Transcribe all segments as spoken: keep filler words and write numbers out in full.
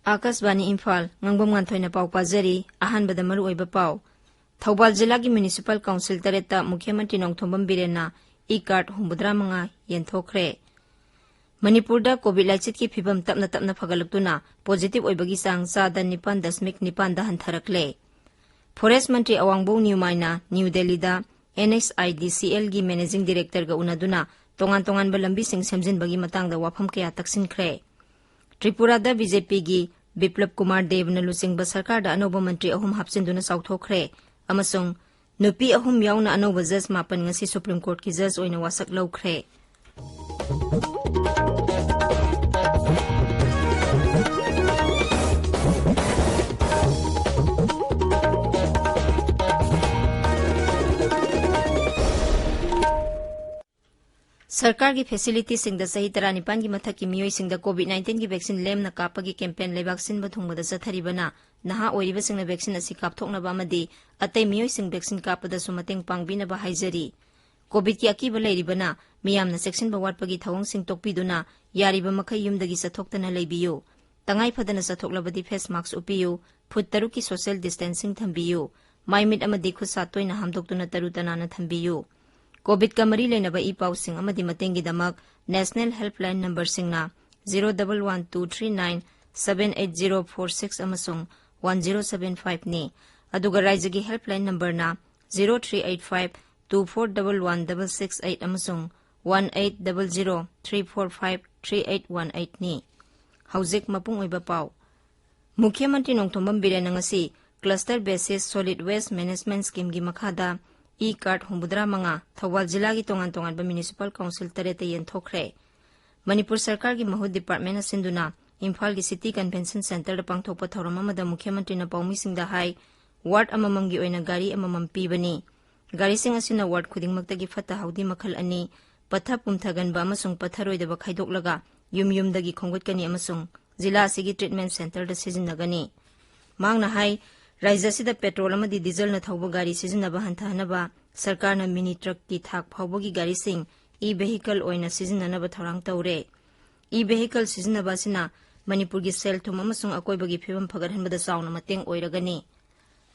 ꯑꯥꯀꯥꯁꯕꯥꯅꯤ ꯏꯝꯐꯥꯜ, ꯉꯥꯡꯕꯝ ꯉꯥꯟꯊꯣꯏꯅ ꯄꯥꯎ ꯄꯥꯖꯔꯤ꯫ ꯑꯍꯥꯟꯕꯗ ꯃꯔꯨꯑꯣꯏꯕ ꯄꯥꯎ꯫ ꯊꯧꯕꯥꯜ ꯖꯤꯂꯥꯒꯤ ꯃ꯭ꯌꯨꯅꯤꯁꯤꯄꯥꯜ ꯀꯥꯎꯟꯁꯤꯜ ꯇꯔꯦꯠꯇ ꯃꯨꯈ꯭ꯌ ꯃꯟꯇ꯭ꯔꯤ ꯅꯣꯡꯊꯣꯝꯕꯝ ꯕꯤꯔꯦꯟꯅ ꯏ ꯀꯥꯔꯗ ꯍꯨꯝꯐꯨꯇꯔꯥ ꯃꯉꯥ ꯌꯦꯟꯊꯣꯛꯈ꯭ꯔꯦ꯫ ꯃꯅꯤꯄꯨꯔꯗ ꯀꯣꯚꯤꯗ ꯂꯥꯏꯆꯠꯀꯤ ꯐꯤꯕꯝ ꯇꯞꯅ ꯇꯞꯅ ꯐꯒꯠꯂꯛꯇꯨꯅ ꯄꯣꯖꯤꯇꯤꯚ ꯑꯣꯏꯕꯒꯤ ꯆꯥꯡ ꯆꯥꯗ ꯅꯤꯄꯥꯟ ꯗꯁꯃꯤꯛ ꯅꯤꯄꯥꯟꯗ ꯍꯟꯊꯔꯛꯂꯦ꯫ ꯐꯣꯔꯦꯁ ꯃꯟꯇ꯭ꯔꯤ ꯑꯋꯥꯡꯕꯧ ꯅ꯭ꯌꯨꯃꯥꯏꯅ ꯅ꯭ꯌꯨ ꯗꯦꯜꯂꯤꯗ ꯑꯦꯟ ꯑꯩꯆ ꯑꯥꯏ ꯗꯤ ꯁꯤ ꯑꯦꯜꯒꯤ ꯃꯦꯅꯦꯖꯤꯡ ꯗꯤꯔꯦꯛꯇꯔꯒ ꯎꯅꯗꯨꯅ ꯇꯣꯉꯥꯟ ꯇꯣꯉꯥꯟꯕ ꯂꯝꯕꯤꯁꯤꯡ ꯁꯦꯝꯖꯤꯟꯕꯒꯤ ꯃꯇꯥꯡꯗ ꯋꯥꯐꯝ ꯀꯌꯥ ꯇꯛꯁꯤꯟꯈ꯭ꯔꯦ꯫ ꯇ꯭ꯔꯤꯄꯨꯔꯥꯗ ꯕꯤ ꯖꯦ ꯄꯤꯒꯤ ꯕꯤꯄ꯭ꯂꯕ ꯀꯨꯃꯥꯔ ꯗꯦꯕꯅ ꯂꯨꯆꯤꯡꯕ ꯁꯔꯀꯥꯔꯗ ꯑꯅꯧꯕ ꯃꯟꯇ꯭ꯔꯤ ꯑꯍꯨꯝ ꯍꯥꯞꯆꯤꯟꯗꯨꯅ ꯆꯥꯎꯊꯣꯛꯈ꯭ꯔꯦ ꯑꯃꯁꯨꯡ ꯅꯨꯄꯤ ꯑꯍꯨꯝ ꯌꯥꯎꯅ ꯑꯅꯧꯕ ꯖꯖ ꯃꯥꯄꯟ ꯉꯁꯤ ꯁꯨꯄ꯭ꯔꯤꯝ ꯀꯣꯔꯠꯀꯤ ꯖꯖ ꯑꯣꯏꯅ ꯋꯥꯁꯛ ꯂꯧꯈ꯭ꯔꯦ꯫ ꯁꯔꯀꯥꯔꯒꯤ ꯐꯦꯁꯤꯂꯤꯇꯤꯁꯤꯡꯗ ꯆꯍꯤ ꯇꯔꯥꯅꯤꯄꯥꯟꯒꯤ ꯃꯊꯛꯀꯤ ꯃꯤꯑꯣꯏꯁꯤꯡꯗ ꯀꯣꯚꯤꯗ ꯅꯥꯏꯟꯇꯤꯟꯒꯤ ꯚꯦꯛꯁꯤꯟ ꯂꯦꯝꯅ ꯀꯥꯞꯄꯒꯤ ꯀꯦꯝꯄꯦꯟ ꯂꯩꯕꯥꯛ ꯁꯤꯟꯕ ꯊꯨꯡꯕꯗ ꯆꯠꯊꯔꯤꯕꯅ ꯅꯍꯥ ꯑꯣꯏꯔꯤꯕꯁꯤꯡꯅ ꯚꯦꯛꯁꯤꯟ ꯑꯁꯤ ꯀꯥꯞꯊꯣꯛꯅꯕ ꯑꯃꯗꯤ ꯑꯇꯩ ꯃꯤꯑꯣꯏꯁꯤꯡ ꯚꯦꯛꯁꯤꯟ ꯀꯥꯞꯄꯗꯁꯨ ꯃꯇꯦꯡ ꯄꯥꯡꯕꯤꯅꯕ ꯍꯥꯏꯖꯔꯤ꯫ ꯀꯣꯚꯤꯗꯀꯤ ꯑꯀꯤꯕ ꯂꯩꯔꯤꯕꯅ ꯃꯤꯌꯥꯝꯅ ꯆꯦꯛꯁꯤꯟꯕ ꯋꯥꯠꯄꯒꯤ ꯊꯧꯑꯣꯡꯁꯤꯡ ꯇꯣꯛꯄꯤꯗꯨꯅ ꯌꯥꯔꯤꯕ ꯃꯈꯩ ꯌꯨꯝꯗꯒꯤ ꯆꯠꯊꯣꯛꯇꯅ ꯂꯩꯕꯤꯌꯨ꯫ ꯇꯉꯥꯏ ꯐꯗꯅ ꯆꯠꯊꯣꯛꯂꯕꯗꯤ ꯐꯦꯁ ꯃꯥꯛꯁ ꯎꯞꯄꯤꯌꯨ, ꯐꯨꯠ ꯇꯔꯨꯛꯀꯤ ꯁꯣꯁꯤꯌꯦꯜ ꯗꯤꯁꯇꯦꯟꯁꯤꯡ ꯊꯝꯕꯤꯌꯨ, ꯃꯥꯏ ꯃꯤꯠ ꯑꯃꯗꯤ ꯈꯨꯠ ꯁꯥ ꯇꯣꯏꯅ ꯍꯥꯝꯗꯣꯛꯇꯨꯅ ꯇꯔꯨ ꯇꯅꯥꯟꯅ ꯊꯝꯕꯤꯌꯨ꯫ ꯀꯣꯚꯤꯗꯀ ꯃꯔꯤ ꯂꯩꯅꯕ ꯏ ꯄꯥꯎꯁꯤꯡ ꯑꯃꯗꯤ ꯃꯇꯦꯡꯒꯤꯗꯃꯛ ꯅꯦꯁꯅꯦꯜ ꯍꯦꯜꯞꯂꯥꯏꯟ ꯅꯝꯕꯔꯁꯤꯡꯅ zero double one two three nine seven eight zero four six ꯑꯃꯁꯨꯡ one zero seven five ꯅꯤ꯫ ꯑꯗꯨꯒ ꯔꯥꯏꯖ꯭ꯌꯒꯤ ꯍꯦꯜꯞꯂꯥꯏꯟ ꯅꯝꯕꯔꯅ zero three eight five two four double one double six eight ꯑꯃꯁꯨꯡ one eight double zero three four five three eight one eight ꯅꯤ꯫ ꯍꯧꯖꯤꯛ ꯃꯄꯨꯡ ꯑꯣꯏꯕ ꯄꯥꯎ꯫ ꯃꯨꯈ꯭ꯌ ꯃꯟꯇ꯭ꯔꯤ ꯅꯣꯡꯊꯣꯝꯕꯝ ꯕꯤꯔꯦꯟꯅ ꯉꯁꯤ cluster basis solid waste management ꯁ꯭ꯀꯤꯝꯒꯤ ꯃꯈꯥꯗ ꯏ ꯀꯥꯔꯗ ꯍꯨꯝꯐꯨꯇꯔꯥ ꯃꯉꯥ ꯊꯧꯕꯥꯜ ꯖꯤꯂꯥꯒꯤ ꯇꯣꯉꯥꯟ ꯇꯣꯉꯥꯟꯕ ꯃ꯭ꯌꯨꯅꯤꯁꯤꯄꯥꯜ ꯀꯥꯎꯟꯁꯤꯜ ꯇꯔꯦꯠꯇ ꯌꯦꯟꯊꯣꯛꯈ꯭ꯔꯦ꯫ ꯃꯅꯤꯄꯨꯔ ꯁꯔꯀꯥꯔꯒꯤ ꯃꯍꯨꯠ ꯗꯤꯄꯥꯔꯠꯃꯦꯟꯠꯅ ꯁꯤꯟꯗꯨꯅ ꯏꯝꯐꯥꯜꯒꯤ ꯁꯤꯇꯤ ꯀꯟꯚꯦꯟꯁꯟ ꯁꯦꯟꯇꯔꯗ ꯄꯥꯡꯊꯣꯛꯄ ꯊꯧꯔꯝ ꯑꯃꯗ ꯃꯨꯈ꯭ꯌ ꯃꯟꯇ꯭ꯔꯤꯅ ꯄꯥꯎꯃꯤꯁꯤꯡꯗ ꯍꯥꯏ, ꯋꯥꯔꯗ ꯑꯃꯃꯝꯒꯤ ꯑꯣꯏꯅ ꯒꯥꯔꯤ ꯑꯃꯃꯝ ꯄꯤꯕꯅꯤ꯫ ꯒꯥꯔꯤꯁꯤꯡ ꯑꯁꯤꯅ ꯋꯥꯔꯗ ꯈꯨꯗꯤꯡꯃꯛꯇꯒꯤ ꯐꯠꯇ ꯍꯥꯎꯗꯤ ꯃꯈꯜ ꯑꯅꯤ, ꯄꯠꯊ ꯄꯨꯝꯊꯒꯟꯕ ꯑꯃꯁꯨꯡ ꯄꯠꯊꯔꯣꯏꯗꯕ ꯈꯥꯏꯗꯣꯛꯂꯒ ꯌꯨꯝ ꯌꯨꯝꯗꯒꯤ ꯈꯣꯝꯒꯠꯀꯅꯤ ꯑꯃꯁꯨꯡ ꯖꯤꯂꯥ ꯑꯁꯤꯒꯤ ꯇ꯭ꯔꯤꯠꯃꯦꯟꯠ ꯁꯦꯟꯇꯔꯗ ꯁꯤꯖꯤꯟꯅꯒꯅꯤ꯫ ꯃꯍꯥꯛꯅ ꯍꯥꯏ, ꯔꯥꯖ꯭ꯌ ꯑꯁꯤꯗ ꯄꯦꯇ꯭ꯔꯣꯜ ꯑꯃꯗꯤ ꯗꯤꯖꯜꯅ ꯊꯧꯕ ꯒꯥꯔꯤ ꯁꯤꯖꯤꯟꯅꯕ ꯍꯟꯊꯍꯟꯅꯕ ꯁꯔꯀꯥꯔꯅ ꯃꯤꯅꯤ ꯇ꯭ꯔꯛꯀꯤ ꯊꯥꯛ ꯐꯥꯎꯕꯒꯤ ꯒꯥꯔꯤꯁꯤꯡ ꯏ ꯚꯦꯍꯤꯀꯜ ꯑꯣꯏꯅ ꯁꯤꯖꯤꯟꯅꯅꯕ ꯊꯧꯔꯥꯡ ꯇꯧꯔꯦ꯫ ꯏ ꯚꯦꯍꯤꯀꯜ ꯁꯤꯖꯤꯟꯅꯕ ꯑꯁꯤꯅ ꯃꯅꯤꯄꯨꯔꯒꯤ ꯁꯦꯜ ꯊꯨꯝ ꯑꯃꯁꯨꯡ ꯑꯀꯣꯏꯕꯒꯤ ꯐꯤꯕꯝ ꯐꯒꯠꯍꯟꯕꯗ ꯆꯥꯎꯅ ꯃꯇꯦꯡ ꯑꯣꯏꯔꯒꯅꯤ꯫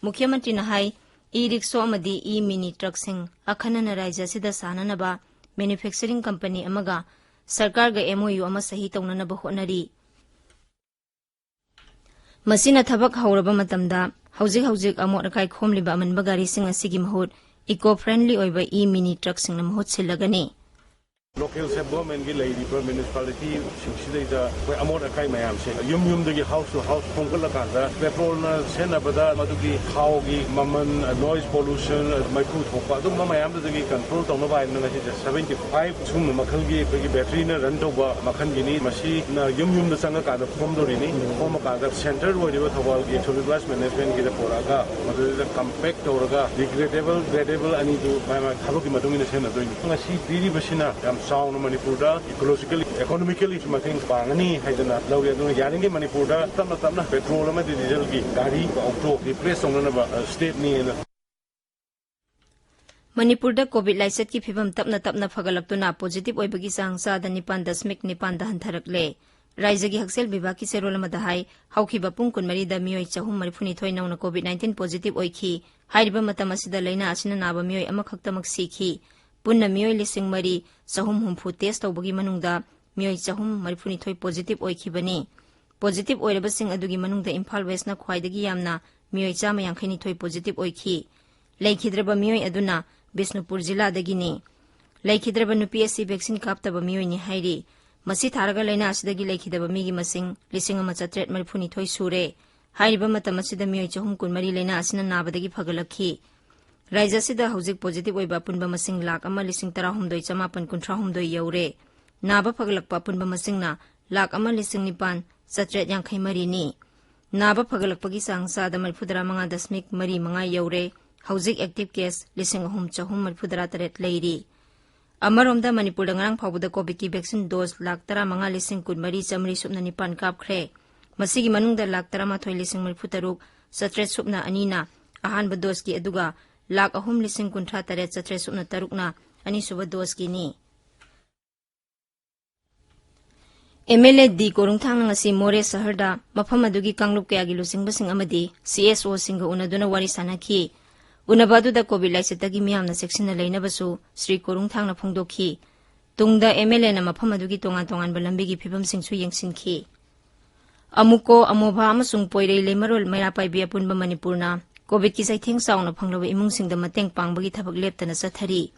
ꯃꯨꯈ꯭ꯌ ꯃꯟꯇ꯭ꯔꯤꯅ ꯍꯥꯏ, ꯏ ꯔꯤꯛꯁꯣ ꯑꯃꯗꯤ ꯏ ꯃꯤꯅꯤ ꯇ꯭ꯔꯛꯁꯤꯡ ꯑꯈꯟꯅꯅ ꯔꯥꯖ꯭ꯌ ꯑꯁꯤꯗ ꯁꯥꯅꯅꯕ ꯃꯦꯅꯨꯐꯦꯛꯆꯔꯤꯡ ꯀꯝꯄꯅꯤ ꯑꯃꯒ ꯁꯔꯀꯥꯔꯒ ꯑꯦꯝ ꯑꯣ ꯌꯨ ꯑꯃ ꯁꯍꯤ ꯇꯧꯅꯅꯕ ꯍꯣꯠꯅꯔꯤ꯫ ꯃꯁꯤꯅ ꯊꯕꯛ ꯍꯧꯔꯕ ꯃꯇꯝꯗ ꯍꯧꯖꯤꯛ ꯍꯧꯖꯤꯛ ꯑꯃꯣꯠ ꯑꯀꯥꯏ ꯈꯣꯝꯂꯤꯕ ꯑꯃꯟꯕ ꯒꯥꯔꯤꯁꯤꯡ ꯑꯁꯤꯒꯤ ꯃꯍꯨꯠ ꯏꯀꯣ ꯐ꯭ꯔꯦꯟꯗꯂꯤ ꯑꯣꯏꯕ ꯏ ꯃꯤꯅꯤ ꯇ꯭ꯔꯛꯁꯤꯡꯅ ꯃꯍꯨꯠ ꯁꯤꯜꯂꯒꯅꯤ꯫ ꯂꯣꯀꯦꯜ ꯁꯦꯟꯇ꯭ꯔꯦꯜ ꯒꯣꯔꯃꯦꯟꯒꯤ ꯂꯩꯔꯤꯕ ꯃ꯭ꯌꯨꯅꯤꯁꯤꯄꯥꯂꯤꯇꯤꯁꯤꯡꯁꯤꯗꯩꯗ ꯑꯩꯈꯣꯏ ꯑꯃꯣꯠ ꯑꯀꯥꯏ ꯃꯌꯥꯝꯁꯦ ꯌꯨꯝ ꯌꯨꯝꯗꯒꯤ, ꯍꯥꯎꯁ ꯇꯨ ꯍꯥꯎꯁ ꯈꯣꯝꯒꯠꯂꯀꯥꯟꯗ, ꯄꯦꯇ꯭ꯔꯣꯜꯅ ꯁꯦꯟꯅꯕꯗ ꯃꯗꯨꯒꯤ ꯊꯥꯎꯒꯤ ꯃꯃꯜ, ꯅꯣꯏꯁ ꯄꯣꯂꯨꯁꯟ, ꯃꯩꯈꯨ ꯊꯣꯛꯄ, ꯑꯗꯨꯒꯨꯝꯕ ꯃꯌꯥꯝꯗꯨꯗꯒꯤ ꯀꯟꯇ꯭ꯔꯣꯜ ꯇꯧꯅꯕ ꯍꯥꯏꯗꯅ ꯉꯁꯤꯁꯦ ꯁꯚꯦꯟꯇꯤ ꯐꯥꯏꯚ ꯁꯤꯒꯨꯝꯕ ꯃꯈꯜꯒꯤ ꯑꯩꯈꯣꯏꯒꯤ ꯕꯦꯇ꯭ꯔꯤꯅ ꯔꯟ ꯇꯧꯕ ꯃꯈꯜꯒꯤꯅꯤ꯫ ꯃꯁꯤꯅ ꯌꯨꯝ ꯌꯨꯝꯗ ꯆꯪꯉꯀꯥꯟꯗ ꯈꯣꯝꯗꯧꯔꯤꯅꯤ꯫ ꯈꯣꯝꯃꯀꯥꯟꯗ ꯁꯦꯟꯇꯔ ꯑꯣꯏꯔꯤꯕ ꯊꯧꯕꯥꯜꯒꯤ ꯁꯣꯂꯤꯠ ꯋꯦꯁ ꯃꯦꯅꯦꯖꯃꯦꯟꯒꯤꯗ ꯄꯨꯔꯛꯑꯒ ꯃꯗꯨꯗ ꯀꯝꯄꯦꯛ ꯇꯧꯔꯒ ꯗꯤꯒ꯭ꯔꯦꯗꯦꯕꯜ, ꯒ꯭ꯔꯦꯗꯦꯕꯜ ꯑꯅꯤꯗꯨ ꯃꯥꯏ ꯃꯥꯏ ꯊꯕꯛꯀꯤ ꯃꯇꯨꯡ ꯏꯟꯅ ꯁꯤꯖꯤꯟꯅꯗꯣꯏꯅꯤ꯫ ꯉꯁꯤ ꯄꯤꯔꯤꯕꯁꯤꯅ ꯌꯥꯝ ꯆꯥꯎꯅ ꯃꯅꯤꯄꯨꯔꯗ ꯏꯀꯣꯂꯣꯖꯤꯀꯦꯜꯂꯤ, ꯏꯀꯣꯅꯣꯃꯤꯀꯦꯜꯂꯤꯁꯨ ꯃꯇꯦꯡ ꯄꯥꯡꯒꯅꯤ ꯍꯥꯏꯗꯅ ꯂꯧꯔꯤ꯫ ꯑꯗꯨꯅ ꯌꯥꯔꯤꯉꯩ ꯃꯅꯤꯄꯨꯔꯗ ꯇꯞꯅ ꯇꯞꯅ ꯄꯦꯇ꯭ꯔꯣꯜ ꯑꯃꯗꯤ ꯗꯤꯖꯜꯒꯤ ꯒꯥꯔꯤ, ꯑꯣꯇꯣ ꯔꯤꯄ꯭ꯂꯦꯁ ꯇꯧꯅꯅꯕ, ꯑ, ꯁ꯭ꯇꯦꯠꯅꯤ ꯍꯥꯏꯅ ꯃꯅꯤꯄꯨꯔꯗ ꯀꯣꯚꯤꯗ ꯂꯥꯏꯆꯠꯀꯤ ꯐꯤꯕꯝ ꯇꯞꯅ ꯇꯞꯅ ꯐꯒꯠꯂꯛꯇꯨꯅ ꯄꯣꯖꯤꯇꯤꯚ ꯑꯣꯏꯕꯒꯤ ꯆꯥꯡ ꯆꯥꯗ ꯅꯤꯄꯥꯟ ꯗꯁꯃꯤꯛ ꯅꯤꯄꯥꯟꯗ ꯍꯟꯊꯔꯛꯂꯦ꯫ ꯔꯥꯏꯖ꯭ꯌꯒꯤ ꯍꯛꯁꯦꯜ ꯕꯤꯚꯥꯒꯀꯤ ꯆꯦꯔꯣꯜ ꯑꯃꯗ ꯍꯥꯏ, ꯍꯧꯈꯤꯕ ꯄꯨꯡ ꯀꯨꯟꯃꯔꯤꯗ ꯃꯤꯑꯣꯏ ꯆꯍꯨꯝ ꯃꯔꯤꯐꯨꯅꯤꯊꯣꯏ ꯅꯧꯅ ꯀꯣꯚꯤꯗ ꯅꯥꯏꯟꯇꯤꯟ ꯄꯣꯖꯤꯇꯤꯚ ꯑꯣꯏꯈꯤ꯫ ꯍꯥꯏꯔꯤꯕ ꯃꯇꯝ ꯑꯁꯤꯗ ꯂꯥꯏꯅꯥ ꯑꯁꯤꯅ ꯅꯥꯕ ꯃꯤꯑꯣꯏ ꯑꯃꯈꯛꯇꯃꯛ ꯁꯤꯈꯤ꯫ ꯄꯨꯟꯅ ꯃꯤꯑꯣꯏ ꯂꯤꯁꯤꯡ ꯃꯔꯤ ꯆꯍꯨꯝ ꯍꯨꯝꯐꯨ ꯇꯦꯁ ꯇꯧꯕꯒꯤ ꯃꯅꯨꯡꯗ ꯃꯤꯑꯣꯏ ꯆꯍꯨꯝ ꯃꯔꯤꯐꯨꯅꯤꯊꯣꯏ ꯄꯣꯖꯤꯇꯤꯚ ꯑꯣꯏꯈꯤꯕꯅꯤ꯫ ꯄꯣꯖꯤꯇꯤꯚ ꯑꯣꯏꯔꯕꯁꯤꯡ ꯑꯗꯨꯒꯤ ꯃꯅꯨꯡꯗ ꯏꯝꯐꯥꯜ ꯋꯦꯁꯅ ꯈ꯭ꯋꯥꯏꯗꯒꯤ ꯌꯥꯝꯅ ꯃꯤꯑꯣꯏ ꯆꯥꯝꯃ ꯌꯥꯡꯈꯩꯅꯤꯊꯣꯏ ꯄꯣꯖꯤꯇꯤꯚ ꯑꯣꯏꯈꯤ꯫ ꯂꯩꯈꯤꯗ꯭ꯔꯕ ꯃꯤꯑꯣꯏ ꯑꯗꯨꯅ ꯕꯤꯁꯅꯨꯄꯨꯔ ꯖꯤꯂꯥꯗꯒꯤꯅꯤ꯫ ꯂꯩꯈꯤꯗ꯭ꯔꯕ ꯅꯨꯄꯤ ꯑꯁꯤ ꯚꯦꯛꯁꯤꯟ ꯀꯥꯞꯇꯕ ꯃꯤꯑꯣꯏꯅꯤ ꯍꯥꯏꯔꯤ꯫ ꯃꯁꯤ ꯊꯥꯔꯒ ꯂꯥꯏꯅꯥ ꯑꯁꯤꯗꯒꯤ ꯂꯩꯈꯤꯗꯕ ꯃꯤꯒꯤ ꯃꯁꯤꯡ ꯂꯤꯁꯤꯡ ꯑꯃ ꯆꯥꯇ꯭ꯔꯦꯠ ꯃꯔꯤꯐꯨꯅꯤꯊꯣꯏ ꯁꯨꯔꯦ꯫ ꯍꯥꯏꯔꯤꯕ ꯃꯇꯝ ꯑꯁꯤꯗ ꯃꯤꯑꯣꯏ ꯆꯍꯨꯝ ꯀꯨꯟꯃꯔꯤ ꯂꯥꯏꯅꯥ ꯑꯁꯤꯅ ꯅꯥꯕꯗꯒꯤ ꯐꯒꯠꯂꯛꯈꯤ꯫ ꯔꯥꯏꯖ꯭ꯌ ꯑꯁꯤꯗ ꯍꯧꯖꯤꯛ ꯄꯣꯖꯤꯇꯤꯚ ꯑꯣꯏꯕ ꯑꯄꯨꯟꯕ ꯃꯁꯤꯡ ꯂꯥꯈ ꯑꯃ ꯂꯤꯁꯤꯡ ꯇꯔꯥꯍꯨꯝꯗꯣꯏ ꯆꯃꯥꯄꯟ ꯀꯨꯟꯊ꯭ꯔꯥꯍꯨꯝꯗꯣꯏ ꯌꯧꯔꯦ꯫ ꯅꯥꯕ ꯐꯒꯠꯂꯛꯄ ꯑꯄꯨꯟꯕ ꯃꯁꯤꯡꯅ ꯂꯥꯈ ꯑꯃ ꯂꯤꯁꯤꯡ ꯅꯤꯄꯥꯟ ꯆꯥꯇ꯭ꯔꯦꯠ ꯌꯥꯡꯈꯩ ꯃꯔꯤꯅꯤ꯫ ꯅꯥꯕ ꯐꯒꯠꯂꯛꯄꯒꯤ ꯆꯥꯡ ꯆꯥꯗ ꯃꯔꯤꯐꯨꯇꯔꯥ ꯃꯉꯥ ꯗꯁꯃꯤꯛ ꯃꯔꯤ ꯃꯉꯥ ꯌꯧꯔꯦ꯫ ꯍꯧꯖꯤꯛ ꯑꯦꯛꯇꯤꯚ ꯀꯦꯁ ꯂꯤꯁꯤꯡ ꯑꯍꯨꯝ ꯆꯍꯨꯝ ꯃꯔꯤꯐꯨꯇꯔꯥ ꯇꯔꯦꯠ ꯂꯩꯔꯤ꯫ ꯑꯃꯔꯣꯝꯗ, ꯃꯅꯤꯄꯨꯔꯗ ꯉꯔꯥꯡ ꯐꯥꯎꯕꯗ ꯀꯣꯚꯤꯗꯀꯤ ꯚꯦꯛꯁꯤꯟ ꯗꯣꯁ ꯂꯥꯈ ꯇꯔꯥꯃꯉꯥ ꯂꯤꯁꯤꯡ ꯀꯨꯟꯃꯔꯤ ꯆꯥꯃꯔꯤ ꯁꯨꯞꯅ ꯅꯤꯄꯥꯟ ꯀꯥꯞꯈ꯭ꯔꯦ꯫ ꯃꯁꯤꯒꯤ ꯃꯅꯨꯡꯗ ꯂꯥꯈ ꯇꯔꯥꯃꯥꯊꯣꯏ ꯂꯤꯁꯤꯡ ꯃꯔꯤꯐꯨ ꯇꯔꯨꯛ ꯆꯥꯇ꯭ꯔꯦꯠ ꯁꯨꯞꯅ ꯑꯅꯤꯅ ꯑꯍꯥꯟꯕ ꯗꯣꯁꯀꯤ, ꯑꯗꯨꯒ ꯂꯥꯈ ꯑꯍꯨꯝ ꯂꯤꯁꯤꯡ ꯀꯨꯟꯊ꯭ꯔꯥ ꯇꯔꯦꯠ ꯆꯥꯇ꯭ꯔꯦꯠ ꯁꯨꯞꯅ ꯇꯔꯨꯛꯅ ꯑꯅꯤꯁꯨꯕ ꯗꯣꯁꯀꯤꯅꯤ꯫ ꯑꯦꯝ ꯑꯦꯜ ꯑꯦ ꯗꯤ ꯀꯣꯔꯨꯡꯊꯥꯡꯅ ꯉꯁꯤ ꯃꯣꯔꯦ ꯁꯍꯔꯗ ꯃꯐꯝ ꯑꯗꯨꯒꯤ ꯀꯥꯡꯂꯨꯞ ꯀꯌꯥꯒꯤ ꯂꯨꯆꯤꯡꯕꯁꯤꯡ ꯑꯃꯗꯤ ꯁꯤ ꯑꯦꯁ ꯑꯣꯁꯤꯡꯒ ꯎꯅꯗꯨꯅ ꯋꯥꯔꯤ ꯁꯥꯟꯅꯈꯤ꯫ ꯎꯅꯕ ꯑꯗꯨꯗ ꯀꯣꯚꯤꯗ ꯂꯥꯏꯆꯠꯇꯒꯤ ꯃꯤꯌꯥꯝꯅ ꯆꯦꯛꯁꯤꯟꯅ ꯂꯩꯅꯕꯁꯨ ꯁ꯭ꯔꯤ ꯀꯣꯔꯨꯡꯊꯥꯡꯅ ꯐꯣꯡꯗꯣꯛꯈꯤ꯫ ꯇꯨꯡꯗ ꯑꯦꯝ ꯑꯦꯜ ꯑꯦꯅ ꯃꯐꯝ ꯑꯗꯨꯒꯤ ꯇꯣꯉꯥꯟ ꯇꯣꯉꯥꯟꯕ ꯂꯝꯕꯤꯒꯤ ꯐꯤꯕꯝꯁꯤꯡꯁꯨ ꯌꯦꯡꯁꯤꯟꯈꯤ꯫ ꯑꯃꯨꯀꯣ, ꯑꯃꯣꯚꯥ ꯑꯃꯁꯨꯡ ꯄꯣꯏꯔꯩ ꯂꯩꯃꯔꯣꯜ ꯃꯩꯔꯥ ꯄꯥꯏꯕꯤ ꯑꯄꯨꯟꯕ ꯃꯅꯤꯄꯨꯔꯅ ꯀꯣꯚꯤꯗꯀꯤ ꯆꯩꯊꯦꯡ ꯆꯥꯎꯅ ꯐꯪꯂꯕ ꯏꯃꯨꯡꯁꯤꯡꯗ ꯃꯇꯦꯡ ꯄꯥꯡꯕꯒꯤ ꯊꯕꯛ ꯂꯦꯞꯇꯅ ꯆꯠꯊꯔꯤ꯫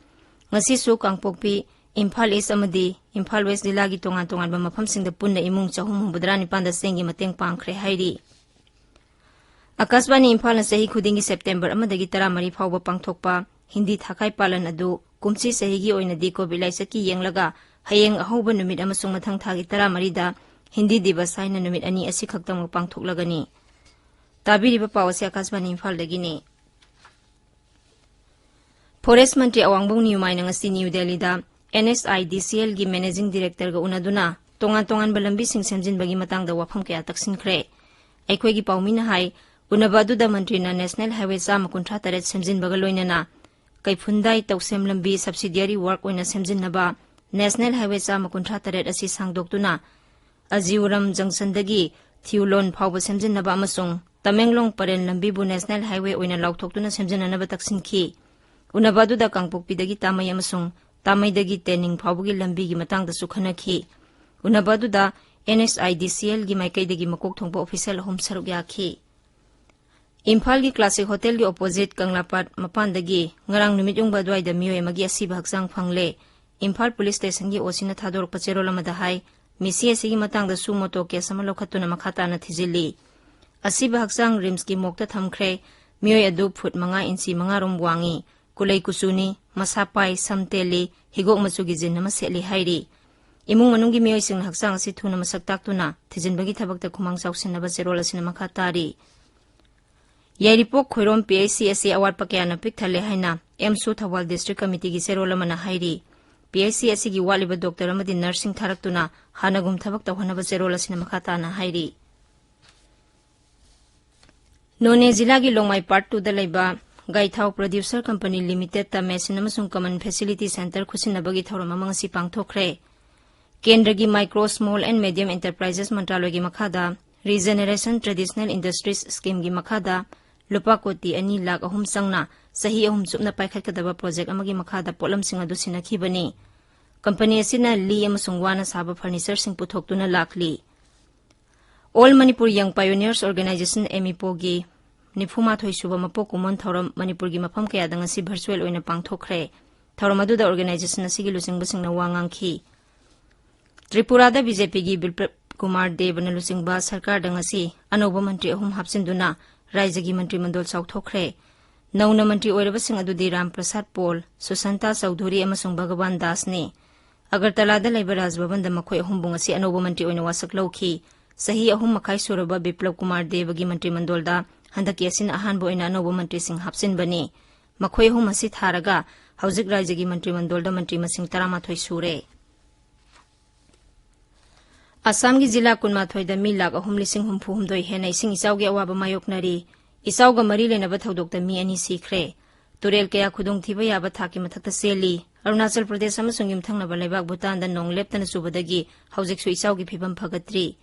ꯉꯁꯤꯁꯨ ꯀꯥꯡꯄꯣꯛꯄꯤ, ꯏꯝꯐꯥꯜ ꯏꯁ ꯑꯃꯗꯤ ꯏꯝꯐꯥꯜ ꯋꯦꯁ ꯖꯤꯂꯥꯒꯤ ꯇꯣꯉꯥꯟ ꯇꯣꯉꯥꯟꯕ ꯃꯐꯝꯁꯤꯡꯗ ꯄꯨꯟꯅ ꯏꯃꯨꯡ ꯆꯍꯨꯝ ꯍꯨꯝꯐꯨꯇꯔꯥ ꯅꯤꯄꯥꯟꯗ ꯆꯦꯡꯒꯤ ꯃꯇꯦꯡ ꯄꯥꯡꯈ꯭ꯔꯦ ꯍꯥꯏꯔꯤ꯫ ꯑꯀꯥꯁꯕꯥꯅꯤ ꯏꯝꯐꯥꯜꯅ ꯆꯍꯤ ꯈꯨꯗꯤꯡꯒꯤ ꯁꯦꯞꯇꯦꯝꯕꯔ ꯑꯃꯗꯒꯤ ꯇꯔꯥꯃꯔꯤ ꯐꯥꯎꯕ ꯄꯥꯡꯊꯣꯛꯄ ꯍꯤꯟꯗꯤ ꯊꯥꯈꯥꯏ ꯄꯥꯂꯟ ꯑꯗꯨ ꯀꯨꯝꯁꯤ ꯆꯍꯤꯒꯤ ꯑꯣꯏꯅꯗꯤ ꯀꯣꯚꯤꯗ ꯂꯥꯏꯆꯠꯀꯤ ꯌꯦꯡꯂꯒ ꯍꯌꯦꯡ ꯑꯍꯧꯕ ꯅꯨꯃꯤꯠ ꯑꯃꯁꯨꯡ ꯃꯊꯪ ꯊꯥꯒꯤ ꯇꯔꯥꯃꯔꯤꯗ ꯍꯤꯟꯗꯤ ꯗꯤꯕꯁ ꯍꯥꯏꯅ ꯅꯨꯃꯤꯠ ꯑꯅꯤ ꯑꯁꯤꯈꯛꯇꯃꯛ ꯄꯥꯡꯊꯣꯛꯂꯒꯅꯤ꯫ ꯇꯥꯕꯤꯔꯤꯕ ꯄꯥꯎ ꯑꯁꯤ ꯑꯀꯥꯁꯕꯥꯅꯤ ꯏꯝꯐꯥꯜꯗꯒꯤꯅꯤ꯫ ꯐꯣꯔꯦꯁ ꯃꯟꯇ꯭ꯔꯤ ꯑꯋꯥꯡꯕꯧ ꯅꯤꯌꯨꯃꯥꯏꯅ ꯉꯁꯤ ꯅ꯭ꯌꯨ ꯗꯦꯜꯂꯤꯗ ꯑꯦꯟ ꯑꯦꯁ ꯑꯥꯏ ꯗꯤ ꯁꯤ ꯑꯦꯜꯒꯤ ꯃꯦꯅꯦꯖꯤꯡ ꯗꯤꯔꯦꯛꯇꯔꯒ ꯎꯅꯗꯨꯅ ꯇꯣꯉꯥꯟ ꯇꯣꯉꯥꯟꯕ ꯂꯝꯕꯤꯁꯤꯡ ꯁꯦꯝꯖꯤꯟꯕꯒꯤ ꯃꯇꯥꯡꯗ ꯋꯥꯐꯝ ꯀꯌꯥ ꯇꯛꯁꯤꯟꯈ꯭ꯔꯦ꯫ ꯑꯩꯈꯣꯏꯒꯤ ꯄꯥꯎꯃꯤꯅ ꯍꯥꯏ, ꯎꯅꯕ ꯑꯗꯨꯗ ꯃꯟꯇ꯭ꯔꯤꯅ ꯅꯦꯁꯅꯦꯜ ꯍꯥꯏꯋꯦ ꯆꯥꯝꯃ ꯀꯨꯟꯊ꯭ꯔꯥ ꯇꯔꯦꯠ ꯁꯦꯝꯖꯤꯟꯕꯒ ꯂꯣꯏꯅꯅ ꯀꯩꯐꯨꯟꯗꯥꯏ ꯇꯧꯁꯦꯝ ꯂꯝꯕꯤ ꯁꯕꯁꯤꯗꯤꯌꯥꯔꯤ ꯋꯥꯔꯛ ꯑꯣꯏꯅ ꯁꯦꯝꯖꯤꯟꯅꯕ ꯅꯦꯁꯅꯦꯜ ꯍꯥꯏꯋꯦ ꯆꯥꯝꯃ ꯀꯨꯟꯊ꯭ꯔꯥ ꯇꯔꯦꯠ ꯑꯁꯤ ꯁꯥꯡꯗꯣꯛꯇꯨꯅ ꯑꯖꯤꯎꯔꯝ ꯖꯪꯁꯟꯗꯒꯤ ꯊꯤꯎꯂꯣꯟ ꯐꯥꯎꯕ ꯁꯦꯝꯖꯤꯟꯅꯕ ꯑꯃꯁꯨꯡ ꯇꯃꯦꯡꯂꯣꯡ ꯄꯔꯦꯟ ꯂꯝꯕꯤꯕꯨ ꯅꯦꯁꯅꯦꯜ ꯍꯥꯏꯋꯦ ꯑꯣꯏꯅ ꯂꯥꯎꯊꯣꯛꯇꯨꯅ ꯁꯦꯝꯖꯤꯟꯅꯅꯕ ꯇꯛꯁꯤꯟꯈꯤ꯫ ꯎꯅꯕ ꯑꯗꯨꯗ ꯀꯥꯡꯄꯣꯛꯄꯤꯗꯒꯤ ꯇꯥꯃꯩ ꯑꯃꯁꯨꯡ ꯇꯥꯃꯩꯗꯒꯤ ꯇꯦꯅꯤꯡ ꯐꯥꯎꯕꯒꯤ ꯂꯝꯕꯤꯒꯤ ꯃꯇꯥꯡꯗꯁꯨ ꯈꯟꯅꯈꯤ꯫ ꯎꯅꯕ ꯑꯗꯨꯗ ꯑꯦꯟ ꯑꯦꯁ ꯑꯥꯏ ꯗꯤ ꯁꯤ ꯑꯦꯜꯒꯤ ꯃꯥꯏꯀꯩꯗꯒꯤ ꯃꯀꯣꯛ ꯊꯣꯡꯕ ꯑꯣꯐꯤꯁꯤꯌꯦꯜ ꯑꯍꯨꯝ ꯁꯔꯨꯛ ꯌꯥꯈꯤ꯫ ꯏꯝꯐꯥꯜꯒꯤ ꯀ꯭ꯂꯥꯁꯤꯛ ꯍꯣꯇꯦꯜꯒꯤ ꯑꯣꯄꯣꯖꯤꯠ ꯀꯪꯂꯥꯄꯥꯠ ꯃꯄꯥꯟꯗꯒꯤ ꯉꯔꯥꯡ ꯅꯨꯃꯤꯠ ꯌꯨꯡꯕ ꯑꯗꯨꯋꯥꯏꯗ ꯃꯤꯑꯣꯏ ꯑꯃꯒꯤ ꯑꯁꯤꯕ ꯍꯛꯆꯥꯡ ꯐꯪꯂꯦ꯫ ꯏꯝꯐꯥꯜ ꯄꯨꯂꯤꯁ ꯁ꯭ꯇꯦꯁꯟꯒꯤ ꯑꯣꯁꯤꯅ ꯊꯥꯗꯣꯔꯛꯄ ꯆꯦꯔꯣꯜ ꯑꯃꯗ ꯍꯥꯏ, ꯃꯤꯁꯤ ꯑꯁꯤꯒꯤ ꯃꯇꯥꯡꯗ ꯁꯨ ꯃꯣꯇꯣ ꯀꯦꯁ ꯑꯃ ꯂꯧꯈꯠꯇꯨꯅ ꯃꯈꯥ ꯇꯥꯅ ꯊꯤꯖꯤꯜꯂꯤ꯫ ꯑꯁꯤꯕ ꯍꯛꯆꯥꯡ ꯔꯤꯝꯁꯀꯤ ꯃꯣꯔꯒꯇ ꯊꯝꯈ꯭ꯔꯦ꯫ ꯃꯤꯑꯣꯏ ꯑꯗꯨ ꯐꯨꯠ ꯃꯉꯥ ꯏꯟꯆꯤ ꯃꯉꯥ ꯔꯣꯝ ꯋꯥꯡꯉꯤ, ꯀꯨꯂꯩ ꯀꯨꯆꯨꯅꯤ, ꯃꯁꯥ ꯄꯥꯏ, ꯁꯝ ꯇꯦꯜꯂꯤ, ꯍꯤꯒꯣꯛ ꯃꯆꯨꯒꯤ ꯖꯤꯟ ꯑꯃ ꯁꯦꯠꯂꯤ ꯍꯥꯏꯔꯤ꯫ ꯏꯃꯨꯡ ꯃꯅꯨꯡꯒꯤ ꯃꯤꯑꯣꯏꯁꯤꯡꯅ ꯍꯛꯆꯥꯡ ꯑꯁꯤ ꯊꯨꯅ ꯃꯁꯛ ꯇꯥꯛꯇꯨꯅ ꯊꯤꯖꯤꯟꯕꯒꯤ ꯊꯕꯛꯇ ꯈꯨꯃꯥꯡ ꯆꯥꯎꯁꯤꯟꯅꯕ ꯆꯦꯔꯣꯜ ꯑꯁꯤꯅ ꯃꯈꯥ ꯇꯥꯔꯤ꯫ ꯌꯥꯏꯔꯤꯄꯣꯛ ꯈꯣꯏꯔꯣꯝ ꯄꯤ ꯑꯩꯆ ꯁꯤ ꯑꯁꯤ ꯑꯋꯥꯠꯄ ꯀꯌꯥꯅ ꯄꯤꯛ ꯊꯜꯂꯦ ꯍꯥꯏꯅ ꯑꯦꯝꯁꯨ ꯊꯧꯕꯥꯜ ꯗꯤꯁꯇ꯭ꯔꯤꯛ ꯀꯃꯤꯇꯤꯒꯤ ꯆꯦꯔꯣꯜ ꯑꯃꯅ ꯍꯥꯏꯔꯤ꯫ ꯄꯤ ꯑꯩꯆ ꯁꯤ ꯑꯁꯤꯒꯤ ꯋꯥꯠꯂꯤꯕ ꯗꯣꯛꯇꯔ ꯑꯃꯗꯤ ꯅꯔꯁꯁꯤꯡ ꯊꯥꯔꯛꯇꯨꯅ ꯍꯥꯟꯅꯒꯨꯝ ꯊꯕꯛ ꯇꯧꯍꯟꯅꯕ ꯆꯦꯔꯣꯜ ꯑꯁꯤꯅ ꯃꯈꯥ ꯇꯥꯅ ꯍꯥꯏꯔꯤ꯫ ꯅꯣꯅꯦ ꯖꯤꯂꯥꯒꯤ ꯂꯣꯡꯃꯥꯏ ꯄꯥꯔꯠ ꯇꯨꯗ ꯂꯩꯕ ꯒꯥꯏꯊꯥꯎ ꯄ꯭ꯔꯣꯗ꯭ꯌꯨꯁꯔ ꯀꯝꯄꯅꯤ ꯂꯤꯃꯤꯇꯦꯗꯇ ꯃꯦꯁꯤꯟ ꯑꯃꯁꯨꯡ ꯀꯃꯟ ꯐꯦꯁꯤꯂꯤꯇꯤ ꯁꯦꯟꯇꯔ ꯈꯨꯠꯁꯤꯟꯅꯕꯒꯤ ꯊꯧꯔꯝ ꯑꯃ ꯉꯁꯤ ꯄꯥꯡꯊꯣꯛꯈ꯭ꯔꯦ꯫ ꯀꯦꯟꯗ꯭ꯔꯒꯤ ꯃꯥꯏꯀ꯭ꯔꯣ, ꯁ꯭ꯃꯣꯜ ꯑꯦꯟ ꯃꯦꯗꯤꯌꯝ ꯑꯦꯟꯇꯔꯄ꯭ꯔꯥꯏꯖꯦꯁ ꯃꯟꯇ꯭ꯔꯥꯂꯣꯏꯒꯤ ꯃꯈꯥꯗ ꯔꯤꯖꯦꯅꯦꯔꯦꯁꯟ ꯇ꯭ꯔꯦꯗꯤꯁꯅꯦꯜ ꯏꯟꯗꯁꯇ꯭ꯔꯤꯁ ꯁ꯭ꯀꯤꯝꯒꯤ ꯃꯈꯥꯗ ꯂꯨꯄꯥ ꯀꯣꯇꯤ ꯑꯅꯤ ꯂꯥꯈ ꯑꯍꯨꯝ ꯆꯪꯅ ꯆꯍꯤ ꯑꯍꯨꯝ ꯆꯨꯞꯅ ꯄꯥꯏꯈꯠꯀꯗꯕ ꯄ꯭ꯔꯣꯖꯦꯛ ꯑꯃꯒꯤ ꯃꯈꯥꯗ ꯄꯣꯠꯂꯝꯁꯤꯡ ꯑꯗꯨ ꯁꯤꯟꯅꯈꯤꯕꯅꯤ꯫ ꯀꯝꯄꯅꯤ ꯑꯁꯤꯅ ꯂꯤ ꯑꯃꯁꯨꯡ ꯋꯥꯅ ꯁꯥꯕ ꯐꯔꯅꯤꯆꯔꯁꯤꯡ ꯄꯨꯊꯣꯛꯇꯨꯅ ꯂꯥꯛꯂꯤ꯫ ꯑꯣꯜ ꯃꯅꯤꯄꯨꯔ ꯌꯪ ꯄꯥꯏꯑꯣꯅꯤꯌꯔꯁ ꯑꯣꯔꯒꯅꯥꯏꯖꯦꯁꯟ, ꯑꯦꯃꯤꯄꯣꯒꯤ ꯅꯤꯐꯨ ꯃꯥꯊꯣꯏ ꯁꯨꯕ ꯃꯄꯣꯛ ꯀꯨꯝꯑꯣꯟ ꯊꯧꯔꯝ ꯃꯅꯤꯄꯨꯔꯒꯤ ꯃꯐꯝ ꯀꯌꯥꯗ ꯉꯁꯤ ꯚꯔꯆꯨꯑꯦꯜ ꯑꯣꯏꯅ ꯄꯥꯡꯊꯣꯛꯈ꯭ꯔꯦ꯫ ꯊꯧꯔꯝ ꯑꯗꯨꯗ ꯑꯣꯔꯒꯅꯥꯏꯖꯦꯁꯟ ꯑꯁꯤꯒꯤ ꯂꯨꯆꯤꯡꯕꯁꯤꯡꯅ ꯋꯥ ꯉꯥꯡꯈꯤ꯫ ꯇ꯭ꯔꯤꯄꯨꯔꯥꯗ ꯕꯤ ꯖꯦ ꯄꯤꯒꯤ ꯕꯤꯄ꯭ꯂꯕ ꯀꯨꯃꯥꯔ ꯗꯦꯕꯅ ꯂꯨꯆꯤꯡꯕ ꯁꯔꯀꯥꯔꯗ ꯉꯁꯤ ꯑꯅꯧꯕ ꯃꯟꯇ꯭ꯔꯤ ꯑꯍꯨꯝ ꯍꯥꯞꯆꯤꯟꯗꯨꯅ ꯔꯥꯏꯖ꯭ꯌꯒꯤ ꯃꯟꯇ꯭ꯔꯤ ꯃꯟꯗꯣꯜ ꯆꯥꯎꯊꯣꯛꯈ꯭ꯔꯦ꯫ ꯅꯧꯅ ꯃꯟꯇ꯭ꯔꯤ ꯑꯣꯏꯔꯕꯁꯤꯡ ꯑꯗꯨꯗꯤ ꯔꯥꯝ ꯄ꯭ꯔꯁꯥꯗ ꯄꯣꯜ, ꯁꯨꯁꯟꯇꯥ ꯆꯧꯙꯨꯔꯤ ꯑꯃꯁꯨꯡ ꯚꯒꯋꯥꯟ ꯗꯥꯁꯅꯤ꯫ ꯑꯒꯔꯇꯂꯥꯗ ꯂꯩꯕ ꯔꯥꯖ ꯚꯕꯟꯗ ꯃꯈꯣꯏ ꯑꯍꯨꯝꯕꯨ ꯉꯁꯤ ꯑꯅꯧꯕ ꯃꯟꯇ꯭ꯔꯤ ꯑꯣꯏꯅ ꯋꯥꯁꯛ ꯂꯧꯈꯤ꯫ ꯆꯍꯤ ꯑꯍꯨꯝ ꯃꯈꯥꯏ ꯁꯨꯔꯕ ꯕꯤꯄ꯭ꯂꯕ ꯀꯨꯃꯥꯔ ꯗꯦꯕꯒꯤ ꯃꯟꯇ꯭ꯔꯤ ꯃꯟꯗꯣꯜꯗ ꯍꯟꯗꯛꯀꯤ ꯑꯁꯤꯅ ꯑꯍꯥꯟꯕ ꯑꯣꯏꯅ ꯑꯅꯧꯕ ꯃꯟꯇ꯭ꯔꯤꯁꯤꯡ ꯍꯥꯞꯆꯤꯟꯕꯅꯤ꯫ ꯃꯈꯣꯏ ꯑꯍꯨꯝ ꯑꯁꯤ ꯊꯥꯔꯒ ꯍꯧꯖꯤꯛ ꯔꯥꯏꯖ꯭ꯌꯒꯤ ꯃꯟꯇ꯭ꯔꯤ ꯃꯟꯗꯣꯜꯗ ꯃꯟꯇ꯭ꯔꯤ ꯃꯁꯤꯡ ꯇꯔꯥꯃꯥꯊꯣꯏ ꯁꯨꯔꯦ꯫ ꯑꯁꯥꯝꯒꯤ ꯖꯤꯂꯥ ꯀꯨꯟꯃꯥꯊꯣꯏꯗ ꯃꯤ ꯂꯥꯈ ꯑꯍꯨꯝ ꯂꯤꯁꯤꯡ ꯍꯨꯝꯐꯨ ꯍꯨꯝꯗꯣꯏ ꯍꯦꯟꯅ ꯏꯁꯤꯡ ꯏꯆꯥꯎꯒꯤ ꯑꯋꯥꯕ ꯃꯥꯌꯣꯛꯅꯔꯤ꯫ ꯏꯆꯥꯎꯒ ꯃꯔꯤ ꯂꯩꯅꯕ ꯊꯧꯗꯣꯛꯇ ꯃꯤ ꯑꯅꯤ ꯁꯤꯈ꯭ꯔꯦ꯫ ꯇꯨꯔꯦꯜ ꯀꯌꯥ ꯈꯨꯗꯣꯡꯊꯤꯕ ꯌꯥꯕ ꯊꯥꯛꯀꯤ ꯃꯊꯛꯇ ꯆꯦꯜꯂꯤ꯫ ꯑꯔꯨꯅꯥꯆꯜ ꯄ꯭ꯔꯗꯦꯁ ꯑꯃꯁꯨꯡ ꯌꯨꯝꯊꯪꯅꯕ ꯂꯩꯕꯥꯛ ꯚꯨꯇꯥꯟꯗ ꯅꯣꯡ ꯂꯦꯞꯇꯅ ꯆꯨꯕꯗꯒꯤ ꯍꯧꯖꯤꯛꯁꯨ ꯏꯆꯥꯎꯒꯤ ꯐꯤꯕꯝ ꯐꯒꯠꯇ꯭ꯔꯤ꯫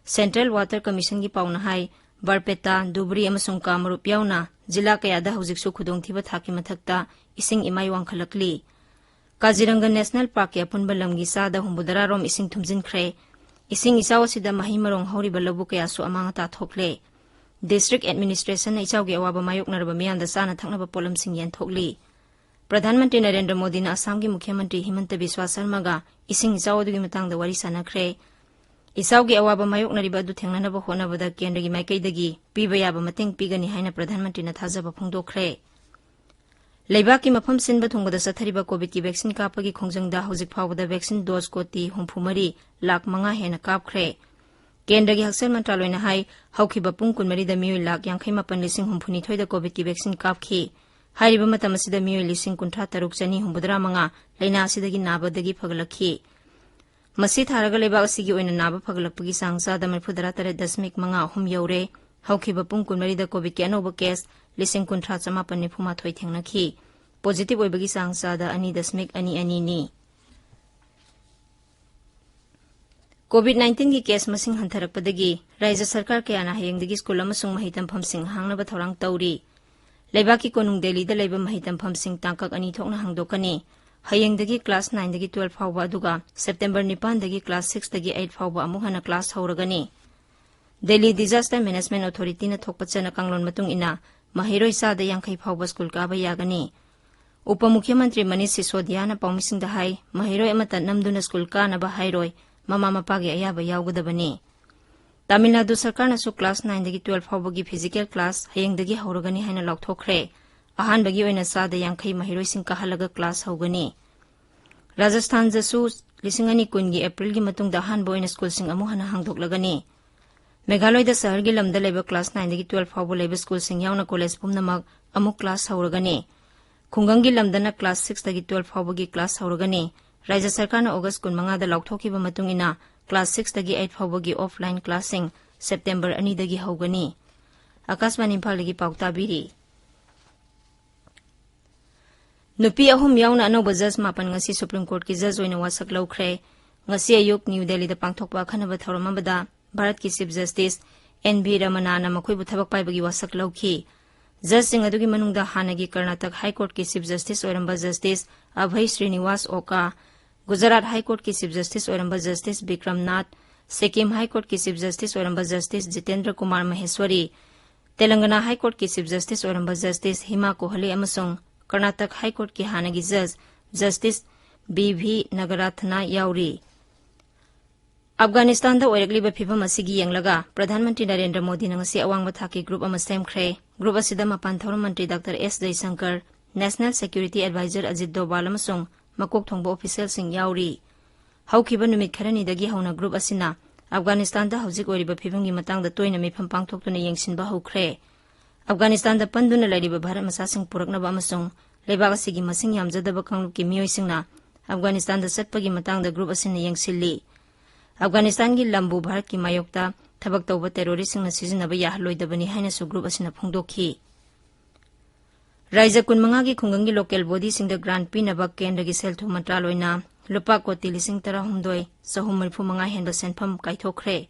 ꯁꯦꯟꯇ꯭ꯔꯦꯜ ꯋꯥꯇꯔ ꯀꯃꯤꯁꯟꯒꯤ ꯄꯥꯎꯅ ꯍꯥꯏ, ꯕꯔꯄꯦꯇꯥ, ꯙꯨꯕ꯭ꯔꯤ ꯑꯃꯁꯨꯡ ꯀꯥꯃꯔꯨꯞ ꯌꯥꯎꯅ ꯖꯤꯂꯥ ꯀꯌꯥꯗ ꯍꯧꯖꯤꯛꯁꯨ ꯈꯨꯗꯣꯡꯊꯤꯕ ꯊꯥꯛꯀꯤ ꯃꯊꯛꯇ ꯏꯁꯤꯡ ꯏꯃꯥꯏ ꯋꯥꯡꯈꯠꯂꯛꯂꯤ꯫ ꯀꯥꯖꯤꯔꯪꯒ ꯅꯦꯁꯅꯦꯜ ꯄꯥꯔꯛꯀꯤ ꯑꯄꯨꯟꯕ ꯂꯝꯒꯤ ꯆꯥꯗ ꯍꯨꯝꯐꯨꯇꯔꯥ ꯔꯣꯝ ꯏꯁꯤꯡ ꯊꯨꯝꯖꯤꯟꯈ꯭ꯔꯦ꯫ ꯏꯁꯤꯡ ꯏꯆꯥꯎ ꯑꯁꯤꯗ ꯃꯍꯩ ꯃꯔꯣꯡ ꯍꯧꯔꯤꯕ ꯂꯧꯕꯨꯛ ꯀꯌꯥꯁꯨ ꯑꯃꯥꯡ ꯑꯇꯥ ꯊꯣꯛꯂꯦ꯫ ꯗꯤꯁꯇ꯭ꯔꯤꯛ ꯑꯦꯗꯃꯤꯅꯤꯁꯇ꯭ꯔꯦꯁꯟꯅ ꯏꯆꯥꯎꯒꯤ ꯑꯋꯥꯕ ꯃꯥꯌꯣꯛꯅꯔꯕ ꯃꯤꯌꯥꯝꯗ ꯆꯥꯅ ꯊꯛꯅꯕ ꯄꯣꯠꯂꯝꯁꯤꯡ ꯌꯦꯟꯊꯣꯛꯂꯤ꯫ ꯄ꯭ꯔꯙꯥꯟ ꯃꯟꯇ꯭ꯔꯤ ꯅꯔꯦꯟꯗ꯭ꯔ ꯃꯣꯗꯤꯅ ꯑꯁꯥꯝꯒꯤ ꯃꯨꯈ꯭ꯌ ꯃꯟꯇ꯭ꯔꯤ ꯍꯤꯃꯟꯇ ꯕꯤꯁ꯭ꯋꯥ ꯁꯔꯃꯒ ꯏꯁꯤꯡ ꯏꯆꯥꯎ ꯑꯗꯨꯒꯤ ꯃꯇꯥꯡꯗ ꯋꯥꯔꯤ ꯁꯥꯟꯅꯈ꯭ꯔꯦ꯫ ꯏꯆꯥꯎꯒꯤ ꯑꯋꯥꯕ ꯃꯥꯌꯣꯛꯅꯔꯤꯕ ꯑꯗꯨ ꯊꯦꯡꯅꯅꯕ ꯍꯣꯠꯅꯕꯗ ꯀꯦꯟꯗ꯭ꯔꯒꯤ ꯃꯥꯏꯀꯩꯗꯒꯤ ꯄꯤꯕ ꯌꯥꯕ ꯃꯇꯦꯡ ꯄꯤꯒꯅꯤ ꯍꯥꯏꯅ ꯄ꯭ꯔꯙꯥꯟ ꯃꯟꯇ꯭ꯔꯤꯅ ꯊꯥꯖꯕ ꯐꯣꯡꯗꯣꯛꯈ꯭ꯔꯦ꯫ ꯂꯩꯕꯥꯛꯀꯤ ꯃꯐꯝ ꯁꯤꯟꯕ ꯊꯨꯡꯕꯗ ꯆꯠꯊꯔꯤꯕ ꯀꯣꯚꯤꯗꯀꯤ ꯚꯦꯛꯁꯤꯟ ꯀꯥꯞꯄꯒꯤ ꯈꯣꯡꯖꯪꯗ ꯍꯧꯖꯤꯛ ꯐꯥꯎꯕꯗ ꯚꯦꯛꯁꯤꯟ ꯗꯣꯁ ꯀꯣꯇꯤ ꯍꯨꯝꯐꯨ ꯃꯔꯤ ꯂꯥꯈ ꯃꯉꯥ ꯍꯦꯟꯅ ꯀꯥꯞꯈ꯭ꯔꯦ꯫ ꯀꯦꯟꯗ꯭ꯔꯒꯤ ꯍꯛꯁꯦꯜ ꯃꯟꯇ꯭ꯔꯥꯂꯣꯏꯅ ꯍꯥꯏ, ꯍꯧꯈꯤꯕ ꯄꯨꯡ ꯀꯨꯟꯃꯔꯤꯗ ꯃꯤꯑꯣꯏ ꯂꯥꯈ ꯌꯥꯡꯈꯩ ꯃꯥꯄꯟ ꯂꯤꯁꯤꯡ ꯍꯨꯝꯐꯨꯅꯤꯊꯣꯏꯗ ꯀꯣꯚꯤꯗꯀꯤ ꯚꯦꯛꯁꯤꯟ ꯀꯥꯞꯈꯤ꯫ ꯍꯥꯏꯔꯤꯕ ꯃꯇꯝ ꯑꯁꯤꯗ ꯃꯤꯑꯣꯏ ꯂꯤꯁꯤꯡ ꯀꯨꯟꯊ꯭ꯔꯥ ꯇꯔꯨꯛ ꯆꯅꯤ ꯍꯨꯝꯐꯨꯇꯔꯥ ꯃꯉꯥ ꯂꯥꯏꯅꯥ ꯑꯁꯤꯗꯒꯤ ꯅꯥꯕꯗꯒꯤ ꯐꯒꯠꯂꯛꯈꯤ꯫ ꯃꯁꯤ ꯊꯥꯔꯒ ꯂꯩꯕꯥꯛ ꯑꯁꯤꯒꯤ ꯑꯣꯏꯅ ꯅꯥꯕ ꯐꯒꯠꯂꯛꯄꯒꯤ ꯆꯥꯡ ꯆꯥꯗ ꯃꯔꯤꯐꯨꯇꯔꯥ ꯇꯔꯦꯠ ꯗꯁꯃꯤꯛ ꯃꯉꯥ ꯑꯍꯨꯝ ꯌꯧꯔꯦ꯫ ꯍꯧꯈꯤꯕ ꯄꯨꯡ ꯀꯨꯟꯃꯔꯤꯗ ꯀꯣꯚꯤꯗꯀꯤ ꯑꯅꯧꯕ ꯀꯦꯁ ꯂꯤꯁꯤꯡ ꯀꯨꯟꯊ꯭ꯔꯥ ꯆꯃꯥꯄꯟ ꯅꯤꯐꯨ ꯃꯥꯊꯣꯏ ꯊꯦꯡꯅꯈꯤ꯫ ꯄꯣꯖꯤꯇꯤꯚ ꯑꯣꯏꯕꯒꯤ ꯆꯥꯡ ꯆꯥꯗ ꯑꯅꯤ ꯗꯁꯃꯤꯛ ꯑꯅꯤ ꯑꯅꯤꯅꯤ꯫ ꯀꯣꯚꯤꯗ ꯅꯥꯏꯟꯇꯤꯟꯒꯤ ꯀꯦꯁ ꯃꯁꯤꯡ ꯍꯟꯊꯔꯛꯄꯗꯒꯤ ꯔꯥꯖ꯭ꯌ ꯁꯔꯀꯥꯔ ꯀꯌꯥꯅ ꯍꯌꯦꯡꯗꯒꯤ ꯁ꯭ꯀꯨꯜ ꯑꯃꯁꯨꯡ ꯃꯍꯩ ꯇꯝꯐꯝꯁꯤꯡ ꯍꯥꯡꯅꯕ ꯊꯧꯔꯥꯡ ꯇꯧꯔꯤ꯫ ꯂꯩꯕꯥꯛꯀꯤ ꯀꯣꯅꯨꯡ ꯗꯦꯜꯂꯤꯗ ꯂꯩꯕ ꯃꯍꯩ ꯇꯝꯐꯝꯁꯤꯡ ꯇꯥꯡꯀꯛ ꯑꯅꯤ ꯊꯣꯛꯅ ꯍꯥꯡꯗꯣꯛꯀꯅꯤ꯫ ꯍꯌꯦꯡꯗꯒꯤ ꯀ꯭ꯂꯥꯁ ꯅꯥꯏꯟꯗꯒꯤ ꯇꯨꯋꯦꯜꯐ ꯐꯥꯎꯕ, ꯑꯗꯨꯒ ꯁꯦꯞꯇꯦꯝꯕꯔ ꯅꯤꯄꯥꯟꯗꯒꯤ ꯀ꯭ꯂꯥꯁ ꯁꯤꯛꯁꯇꯒꯤ ꯑꯩꯠ ꯐꯥꯎꯕ ꯑꯃꯨꯛ ꯍꯟꯅ ꯀ꯭ꯂꯥꯁ ꯍꯧꯔꯒꯅꯤ꯫ ꯗꯦꯜꯂꯤ ꯗꯤꯖꯥꯁꯇꯔ ꯃꯦꯅꯦꯖꯃꯦꯟ ꯑꯣꯊꯣꯔꯤꯇꯤꯅ ꯊꯣꯛꯄ ꯆꯠꯅ ꯀꯥꯡꯂꯣꯟ ꯃꯇꯨꯡ ꯏꯟꯅ ꯃꯍꯩꯔꯣꯏ ꯆꯥꯗ ꯌꯥꯡꯈꯩ ꯐꯥꯎꯕ ꯁ꯭ꯀꯨꯜ ꯀꯥꯕ ꯌꯥꯒꯅꯤ꯫ ꯎꯄ ꯃꯨꯈ꯭ꯌꯃꯟꯇ꯭ꯔꯤ ꯃꯅꯤꯁ ꯁꯤꯁꯣꯗꯤꯌꯥꯅ ꯄꯥꯎꯃꯤꯁꯤꯡꯗ ꯍꯥꯏ, ꯃꯍꯩꯔꯣꯏ ꯑꯃꯠꯇ ꯅꯝꯗꯨꯅ ꯁ꯭ꯀꯨꯜ ꯀꯥꯅꯕ ꯍꯥꯏꯔꯣꯏ, ꯃꯃꯥ ꯃꯄꯥꯒꯤ ꯑꯌꯥꯕ ꯌꯥꯎꯒꯗꯕꯅꯤ꯫ ꯇꯥꯃꯤꯜ ꯅꯥꯗꯨ ꯁꯔꯀꯥꯔꯅꯁꯨ ꯀ꯭ꯂꯥꯁ ꯅꯥꯏꯟꯗꯒꯤ ꯇꯨꯋꯦꯜꯐ ꯐꯥꯎꯕꯒꯤ ꯐꯤꯖꯤꯀꯦꯜ ꯀ꯭ꯂꯥꯁ ꯍꯌꯦꯡꯗꯒꯤ ꯍꯧꯔꯒꯅꯤ ꯍꯥꯏꯅ ꯂꯥꯎꯊꯣꯛꯈ꯭ꯔꯦ꯫ ꯑꯍꯥꯟꯕꯒꯤ ꯑꯣꯏꯅ ꯆꯥꯗ ꯌꯥꯡꯈꯩ ꯃꯍꯩꯔꯣꯏꯁꯤꯡ ꯀꯥꯍꯜꯂꯒ ꯀ꯭ꯂꯥꯁ ꯍꯧꯒꯅꯤ꯫ ꯔꯥꯖꯁꯊꯥꯟꯗꯁꯨ ꯂꯤꯁꯤꯡ ꯑꯅꯤ ꯀꯨꯟꯒꯤ ꯑꯦꯄ꯭ꯔꯤꯜꯒꯤ ꯃꯇꯨꯡꯗ ꯑꯍꯥꯟꯕ ꯑꯣꯏꯅ ꯁ꯭ꯀꯨꯜꯁꯤꯡ ꯑꯃꯨꯛ ꯍꯟꯅ ꯍꯥꯡꯗꯣꯛꯂꯒꯅꯤ꯫ ꯃꯦꯘꯥꯂꯣꯏꯗ ꯁꯍꯔꯒꯤ ꯂꯝꯗ ꯂꯩꯕ ꯀ꯭ꯂꯥꯁ ꯅꯥꯏꯟꯗꯒꯤ ꯇꯨꯋꯦꯜꯐ ꯐꯥꯎꯕ ꯂꯩꯕ ꯁ꯭ꯀꯨꯜꯁꯤꯡ ꯌꯥꯎꯅ ꯀꯣꯂꯦꯖ ꯄꯨꯝꯅꯃꯛ ꯑꯃꯨꯛ ꯀ꯭ꯂꯥꯁ ꯍꯧꯔꯒꯅꯤ꯫ ꯈꯨꯡꯒꯪꯒꯤ ꯂꯝꯗꯅ ꯀ꯭ꯂꯥꯁ ꯁꯤꯛꯁꯇꯒꯤ ꯇꯨꯋꯦꯜꯐ ꯐꯥꯎꯕꯒꯤ ꯀ꯭ꯂꯥꯁ ꯍꯧꯔꯒꯅꯤ꯫ ꯔꯥꯖ꯭ꯌ ꯁꯔꯀꯥꯔꯅ ꯑꯣꯒꯁ ꯀꯨꯟꯃꯉꯥꯗ ꯂꯥꯎꯊꯣꯛꯈꯤꯕ ꯃꯇꯨꯡ ꯏꯟꯅ ꯀ꯭ꯂꯥꯁ ꯁꯤꯛꯁꯇꯒꯤ ꯑꯩꯠ ꯐꯥꯎꯕꯒꯤ ꯑꯣꯐꯂꯥꯏꯟ ꯀ꯭ꯂꯥꯁꯁꯤꯡ ꯁꯦꯞꯇꯦꯝꯕꯔ ꯑꯅꯤꯗꯒꯤ ꯍꯧꯒꯅꯤ꯫ ꯑꯀꯥꯁꯕꯥꯅꯤ ꯏꯝꯐꯥꯜꯗꯒꯤ ꯄꯥꯎ ꯇꯥꯕꯤꯔꯤ꯫ ꯅꯨꯄꯤ ꯑꯍꯨꯝ ꯌꯥꯎꯅ ꯑꯅꯧꯕ ꯖꯖ ꯃꯥꯄꯟ ꯉꯁꯤ ꯁꯨꯄ꯭ꯔꯤꯝ ꯀꯣꯔꯠꯀꯤ ꯖꯖ ꯑꯣꯏꯅ ꯋꯥꯁꯛ ꯂꯧꯈ꯭ꯔꯦ꯫ ꯉꯁꯤ ꯑꯌꯨꯛ ꯅ꯭ꯌꯨ ꯗꯦꯜꯂꯤꯗ ꯄꯥꯡꯊꯣꯛꯄ ꯑꯈꯟꯅꯕ ꯊꯧꯔꯝ ꯑꯃꯗ ꯚꯥꯔꯠꯀꯤ ꯆꯤꯐ ꯖꯁꯇꯤꯁ ꯑꯦꯟ ꯚꯤ ꯔꯃꯅꯥꯅ ꯃꯈꯣꯏꯕꯨ ꯊꯕꯛ ꯄꯥꯏꯕꯒꯤ ꯋꯥꯁꯛ ꯂꯧꯈꯤ꯫ ꯖꯖꯁꯤꯡ ꯑꯗꯨꯒꯤ ꯃꯅꯨꯡꯗ ꯍꯥꯟꯅꯒꯤ ꯀꯔꯅꯥꯇꯛ ꯍꯥꯏ ꯀꯣꯔꯠꯀꯤ ꯆꯤꯐ ꯖꯁꯇꯤꯁ ꯑꯣꯏꯔꯝꯕ ꯖꯁꯇꯤꯁ ꯑꯚꯩ ꯁ꯭ꯔꯤꯅꯤꯋꯥꯁ ꯑꯣꯀꯥ, ꯒꯨꯖꯔꯥꯠ ꯍꯥꯏ ꯀꯣꯔꯠꯀꯤ ꯆꯤꯐ ꯖꯁꯇꯤꯁ ꯑꯣꯏꯔꯝꯕ ꯖꯁꯇꯤꯁ ꯕꯤꯀ꯭ꯔꯝ ꯅꯥꯊ, ꯁꯤꯛꯀꯤꯝ ꯍꯥꯏ ꯀꯣꯔꯠꯀꯤ ꯆꯤꯐ ꯖꯁꯇꯤꯁ ꯑꯣꯏꯔꯝꯕ ꯖꯁꯇꯤꯁ ꯖꯤꯇꯦꯟꯗ꯭ꯔ ꯀꯨꯃꯥꯔ ꯃꯍꯦꯁ꯭ꯋꯔꯤ, ꯇꯦꯂꯪꯒꯅꯥ ꯍꯥꯏ ꯀꯣꯔꯠꯀꯤ ꯆꯤꯐ ꯖꯁꯇꯤꯁ ꯑꯣꯏꯔꯝꯕ ꯖꯁꯇꯤꯁ ꯍꯤꯃꯥ ꯀꯣꯍꯂꯤ ꯑꯃꯁꯨꯡ ꯀꯔꯅꯥꯇꯛ ꯍꯥꯏ ꯀꯣꯔꯠꯀꯤ ꯍꯥꯟꯅꯒꯤ ꯖꯖ ꯖꯁꯇꯤꯁ ꯕꯤ ꯚꯤ ꯅꯒꯔꯥꯊꯅꯥ ꯌꯥꯎꯔꯤ꯫ ꯑꯐꯒꯥꯅꯤꯁꯇꯥꯟꯗ ꯑꯣꯏꯔꯛꯂꯤꯕ ꯐꯤꯚꯝ ꯑꯁꯤꯒꯤ ꯌꯦꯡꯂꯒ ꯄ꯭ꯔꯙꯥꯟ ꯃꯟꯇ꯭ꯔꯤ ꯅꯔꯦꯟꯗ꯭ꯔ ꯃꯣꯗꯤꯅ ꯉꯁꯤ ꯑꯋꯥꯡꯕ ꯊꯥꯛꯀꯤ ꯒ꯭ꯔꯨꯞ ꯑꯃ ꯁꯦꯝꯈ꯭ꯔꯦ꯫ ꯒ꯭ꯔꯨꯞ ꯑꯁꯤꯗ ꯃꯄꯥꯟ ꯊꯧꯔꯝ ꯃꯟꯇ꯭ꯔꯤ ꯗꯥꯛꯇꯔ ꯑꯦꯁ ꯖꯌꯁꯪꯀꯔ, ꯅꯦꯁꯅꯦꯜ ꯁꯦꯀ꯭ꯌꯨꯔꯤꯇꯤ ꯑꯦꯗꯚꯥꯏꯖꯔ ꯑꯖꯤꯠ ꯗꯣꯚꯥꯜ ꯑꯃꯁꯨꯡ ꯃꯀꯣꯛ ꯊꯣꯡꯕ ꯑꯣꯐꯤꯁꯤꯌꯦꯜꯁꯤꯡ ꯌꯥꯎꯔꯤ꯫ ꯍꯧꯈꯤꯕ ꯅꯨꯃꯤꯠ ꯈꯔꯅꯤꯗꯒꯤ ꯍꯧꯅ ꯒ꯭ꯔꯨꯞ ꯑꯁꯤꯅ ꯑꯐꯒꯥꯅꯤꯁꯇꯥꯟꯗ ꯍꯧꯖꯤꯛ ꯑꯣꯏꯔꯤꯕ ꯐꯤꯚꯝꯒꯤ ꯃꯇꯥꯡꯗ ꯇꯣꯏꯅ ꯃꯤꯐꯝ ꯄꯥꯡꯊꯣꯛꯇꯨꯅ ꯌꯦꯡꯁꯤꯟꯕ ꯍꯧꯈ꯭ꯔꯦ꯫ ꯑꯐꯒꯥꯅꯤꯁꯇꯥꯟꯗ ꯄꯟꯗꯨꯅ ꯂꯩꯔꯤꯕ ꯚꯥꯔꯠ ꯃꯆꯥꯁꯤꯡ ꯄꯨꯔꯛꯅꯕ ꯑꯃꯁꯨꯡ ꯂꯩꯕꯥꯛ ꯑꯁꯤꯒꯤ ꯃꯁꯤꯡ ꯌꯥꯝꯖꯗꯕ ꯀꯥꯡꯂꯨꯞꯀꯤ ꯃꯤꯑꯣꯏꯁꯤꯡꯅ ꯑꯐꯒꯥꯅꯤꯁꯇꯥꯟꯗ ꯆꯠꯄꯒꯤ ꯃꯇꯥꯡꯗ ꯒ꯭ꯔꯨꯞ ꯑꯁꯤꯅ ꯌꯦꯡꯁꯤꯜꯂꯤ꯫ ꯑꯐꯒꯥꯅꯤꯁꯇꯥꯟꯒꯤ ꯂꯝꯕꯨ ꯚꯥꯔꯠꯀꯤ ꯃꯥꯌꯣꯛꯇ ꯊꯕꯛ ꯇꯧꯕ ꯇꯦꯔꯣꯔꯤꯁꯁꯤꯡꯅ ꯁꯤꯖꯤꯟꯅꯕ ꯌꯥꯍꯜꯂꯣꯏꯗꯕꯅꯤ ꯍꯥꯏꯅꯁꯨ ꯒ꯭ꯔꯨꯞ ꯑꯁꯤꯅ ꯐꯣꯡꯗꯣꯛꯈꯤ꯫ ꯔꯥꯏꯖ꯭ꯌ ꯀꯨꯟꯃꯉꯥꯒꯤ ꯈꯨꯡꯒꯪꯒꯤ ꯂꯣꯀꯦꯜ ꯕꯣꯗꯤꯁꯤꯡꯗ ꯒ꯭ꯔꯥꯟꯠ ꯄꯤꯅꯕ ꯀꯦꯟꯗ꯭ꯔꯒꯤ ꯁꯦꯜ ꯊꯨꯝ ꯃꯟꯇ꯭ꯔꯥꯂꯣꯏꯅ ꯂꯨꯄꯥ ꯀꯣꯇꯤ ꯂꯤꯁꯤꯡ ꯇꯔꯥꯍꯨꯝꯗꯣꯏ ꯆꯍꯨꯝ ꯃꯔꯤꯐꯨ ꯃꯉꯥ ꯍꯦꯟꯕ ꯁꯦꯟꯐꯝ ꯀꯥꯏꯊꯣꯛꯈ꯭ꯔꯦ꯫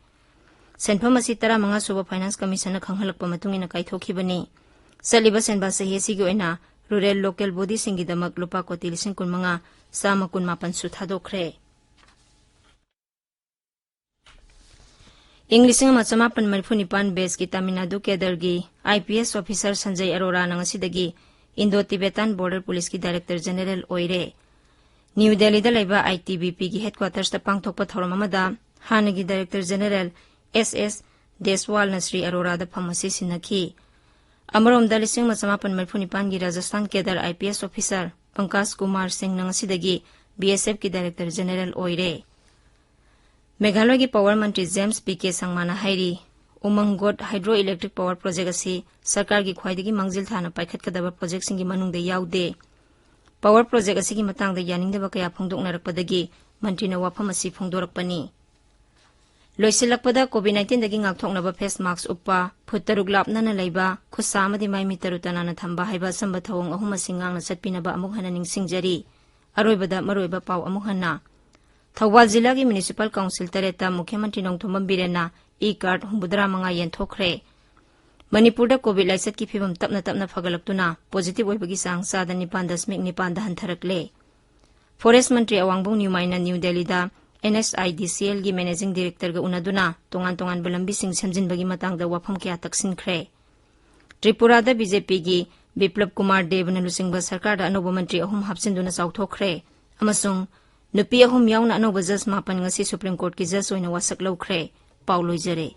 ꯁꯦꯟꯐꯝ ꯑꯁꯤ ꯇꯔꯥꯃꯉꯥ ꯁꯨꯕ ꯐꯥꯏꯅꯥꯟꯁ ꯀꯃꯤꯁꯟꯅ ꯈꯪꯍꯜꯂꯛꯄ ꯃꯇꯨꯡ ꯏꯟꯅ ꯀꯥꯏꯊꯣꯛꯈꯤꯕꯅꯤ꯫ ꯆꯠꯂꯤꯕ ꯁꯦꯟꯕꯥ ꯆꯍꯤ ꯑꯁꯤꯒꯤ ꯑꯣꯏꯅ ꯔꯨꯔꯦꯜ ꯂꯣꯀꯦꯜ ꯕꯣꯗꯤꯁꯤꯡꯒꯤꯗꯃꯛ ꯂꯨꯄꯥ ꯀꯣꯇꯤ ꯂꯤꯁꯤꯡ ꯀꯨꯟꯃꯉꯥ ꯆꯥꯝꯃ ꯀꯨꯟꯃꯥꯄꯟꯁꯨ ꯊꯥꯗꯣꯛꯈ꯭ꯔꯦ꯫ ꯏꯪ ꯂꯤꯁꯤꯡ ꯑꯃ ꯆꯃꯥꯄꯟ ꯃꯔꯤꯐꯨ ꯅꯤꯄꯥꯟ ꯕꯦꯁꯀꯤ ꯇꯥꯃꯤꯜ ꯅꯥꯗꯨ ꯀꯦꯗꯔꯒꯤ I P S officer Sanjay ꯑꯔꯣꯔꯥꯅ ꯉꯁꯤꯗꯒꯤ ꯏꯟꯗꯣ ꯇꯤꯕꯦꯇꯥꯟ ꯕꯣꯔꯗꯔ ꯄꯨꯂꯤꯁꯀꯤ ꯗꯥꯏꯔꯦꯛꯇꯔ ꯖꯦꯅꯦꯔꯦꯜ ꯑꯣꯏꯔꯦ꯫ ꯅ꯭ꯌꯨ ꯗꯦꯜꯂꯤꯗ ꯂꯩꯕ ꯑꯥꯏ ꯇꯤ ꯕꯤ ꯄꯤꯒꯤ ꯍꯦꯗꯀ꯭ꯋꯥꯇꯔꯁꯇ ꯄꯥꯡꯊꯣꯛꯄ ꯊꯧꯔꯝ ꯑꯃꯗ ꯍꯥꯟꯅꯒꯤ ꯗꯥꯏꯔꯦꯛꯇꯔ ꯖꯦꯅꯦꯔꯦꯜ ꯑꯦꯁ ꯑꯦꯁ ꯗꯦꯁꯋꯥꯜꯅ ꯁ꯭ꯔꯤ ꯑꯔꯣꯔꯥꯗ ꯐꯝ ꯑꯁꯤ ꯁꯤꯟꯅꯈꯤ꯫ ꯑꯃꯔꯣꯝꯗ, ꯂꯤꯁꯤꯡ ꯑꯃ ꯆꯃꯥꯄꯟ ꯃꯔꯤꯐꯨ ꯅꯤꯄꯥꯟꯒꯤ Rajasthan cadre I P S officer Pankaj Kumar ꯁꯤꯡꯅ ꯉꯁꯤꯗꯒꯤ ꯕꯤ ꯑꯦꯁ ꯑꯦꯐꯀꯤ ꯗꯥꯏꯔꯦꯛꯇꯔ ꯖꯦꯅꯦꯔꯦꯜ ꯑꯣꯏꯔꯦ꯫ ꯃꯦꯘꯥꯂꯌꯒꯤ ꯄꯥꯋꯔ ꯃꯟꯇ꯭ꯔꯤ ꯖꯦꯝꯁ ꯄꯤ ꯀꯦ ꯁꯪꯃꯥꯅ ꯍꯥꯏꯔꯤ, ꯎꯃꯪꯒꯣꯠ ꯍꯥꯏꯗ꯭ꯔꯣ ꯏꯂꯦꯛꯇ꯭ꯔꯤꯛ ꯄꯥꯋꯔ ꯄ꯭ꯔꯣꯖꯦꯛ ꯑꯁꯤ ꯁꯔꯀꯥꯔꯒꯤ ꯈ꯭ꯋꯥꯏꯗꯒꯤ ꯃꯥꯡꯖꯤꯜ ꯊꯥꯅ ꯄꯥꯏꯈꯠꯀꯗꯕ ꯄ꯭ꯔꯣꯖꯦꯛꯁꯤꯡꯒꯤ ꯃꯅꯨꯡꯗ ꯌꯥꯎꯗꯦ꯫ ꯄꯥꯋꯔ ꯄ꯭ꯔꯣꯖꯦꯛ ꯑꯁꯤꯒꯤ ꯃꯇꯥꯡꯗ ꯌꯥꯅꯤꯡꯗꯕ ꯀꯌꯥ ꯐꯣꯡꯗꯣꯛꯅꯔꯛꯄꯗꯒꯤ ꯃꯟꯇ꯭ꯔꯤꯅ ꯋꯥꯐꯝ ꯑꯁꯤ ꯐꯣꯡꯗꯣꯔꯛꯄꯅꯤ꯫ ꯂꯣꯏꯁꯤꯜꯂꯛꯄꯗ, ꯀꯣꯚꯤꯗ ꯅꯥꯏꯟꯇꯤꯟꯗꯒꯤ ꯉꯥꯛꯊꯣꯛꯅꯕ ꯐꯦꯁ ꯃꯥꯛꯁ ꯎꯞꯄ, ꯐꯨꯠ ꯇꯔꯨꯛ ꯂꯥꯞꯅꯅ ꯂꯩꯕ, ꯈꯨꯠꯁꯥ ꯑꯃꯗꯤ ꯃꯥꯏ ꯃꯤꯠ ꯇꯔꯨ ꯇꯅꯥꯟꯅ ꯊꯝꯕ ꯍꯥꯏꯕ ꯑꯆꯝꯕ ꯊꯧꯑꯣꯡ ꯑꯍꯨꯝ ꯑꯁꯤ ꯉꯥꯛꯅ ꯆꯠꯄꯤꯅꯕ ꯑꯃꯨꯛ ꯍꯟꯅ ꯅꯤꯡꯁꯤꯡꯖꯔꯤ꯫ ꯑꯔꯣꯏꯕꯗ ꯃꯔꯨꯑꯣꯏꯕ ꯄꯥꯎ ꯑꯃꯨꯛ ꯍꯟꯅ꯫ ꯊꯧꯕꯥꯜ ꯖꯤꯂꯥꯒꯤ ꯃ꯭ꯌꯨꯅꯤꯁꯤꯄꯥꯜ ꯀꯥꯎꯟꯁꯤꯜ ꯇꯔꯦꯠꯇ ꯃꯨꯈ꯭ꯌ ꯃꯟꯇ꯭ꯔꯤ ꯅꯣꯡꯊꯣꯝꯕꯝ ꯕꯤꯔꯦꯟꯅ ꯏ ꯀꯥꯔꯗ ꯍꯨꯝꯐꯨꯇꯔꯥ ꯃꯉꯥ ꯌꯦꯟꯊꯣꯛꯈ꯭ꯔꯦ꯫ ꯃꯅꯤꯄꯨꯔꯗ ꯀꯣꯚꯤꯗ ꯂꯥꯏꯆꯠꯀꯤ ꯐꯤꯕꯝ ꯇꯞꯅ ꯇꯞꯅ ꯐꯒꯠꯂꯛꯇꯨꯅ ꯄꯣꯖꯤꯇꯤꯚ ꯑꯣꯏꯕꯒꯤ ꯆꯥꯡ ꯆꯥꯗ ꯅꯤꯄꯥꯟ ꯗꯁꯃꯤꯛ ꯅꯤꯄꯥꯟꯗ ꯍꯟꯊꯔꯛꯂꯦ꯫ ꯐꯣꯔꯦꯁ ꯃꯟꯇ꯭ꯔꯤ ꯑꯋꯥꯡꯕꯨꯡ ꯅ꯭ꯌꯨꯃꯥꯏꯅ ꯅ꯭ꯌꯨ ꯗꯦꯜꯂꯤꯗ ꯑꯦꯟ ꯑꯦꯁ ꯑꯥꯏ ꯗꯤ ꯁꯤ ꯑꯦꯜꯒꯤ ꯃꯦꯅꯦꯖꯤꯡ ꯗꯤꯔꯦꯛꯇꯔꯒ ꯎꯅꯗꯨꯅ ꯇꯣꯉꯥꯟ ꯇꯣꯉꯥꯟꯕ ꯂꯝꯕꯤꯁꯤꯡ ꯁꯦꯝꯖꯤꯟꯕꯒꯤ ꯃꯇꯥꯡꯗ ꯋꯥꯐꯝ ꯀꯌꯥ ꯇꯛꯁꯤꯟꯈ꯭ꯔꯦ꯫ ꯇ꯭ꯔꯤꯄꯨꯔꯥꯗ ꯕꯤ ꯖꯦ ꯄꯤꯒꯤ ꯕꯤꯄ꯭ꯂꯕ ꯀꯨꯃꯥꯔ ꯗꯦꯕꯅ ꯂꯨꯆꯤꯡꯕ ꯁꯔꯀꯥꯔꯗ ꯑꯅꯧꯕ ꯃꯟꯇ꯭ꯔꯤ ꯑꯍꯨꯝ ꯍꯥꯞꯆꯤꯟꯗꯨꯅ ꯆꯥꯎꯊꯣꯛꯈ꯭ꯔꯦ ꯑꯃꯁꯨꯡ ꯅꯨꯄꯤ ꯑꯍꯨꯝ ꯌꯥꯎꯅ ꯑꯅꯧꯕ ꯖꯖ ꯃꯥꯄꯟ ꯉꯁꯤ ꯁꯨꯄ꯭ꯔꯤꯝ ꯀꯣꯔꯠꯀꯤ ꯖꯖ ꯑꯣꯏꯅ ꯋꯥꯁꯛ ꯂꯧꯈ꯭ꯔꯦ꯫ ꯄꯥꯎ ꯂꯣꯏꯖꯔꯦ꯫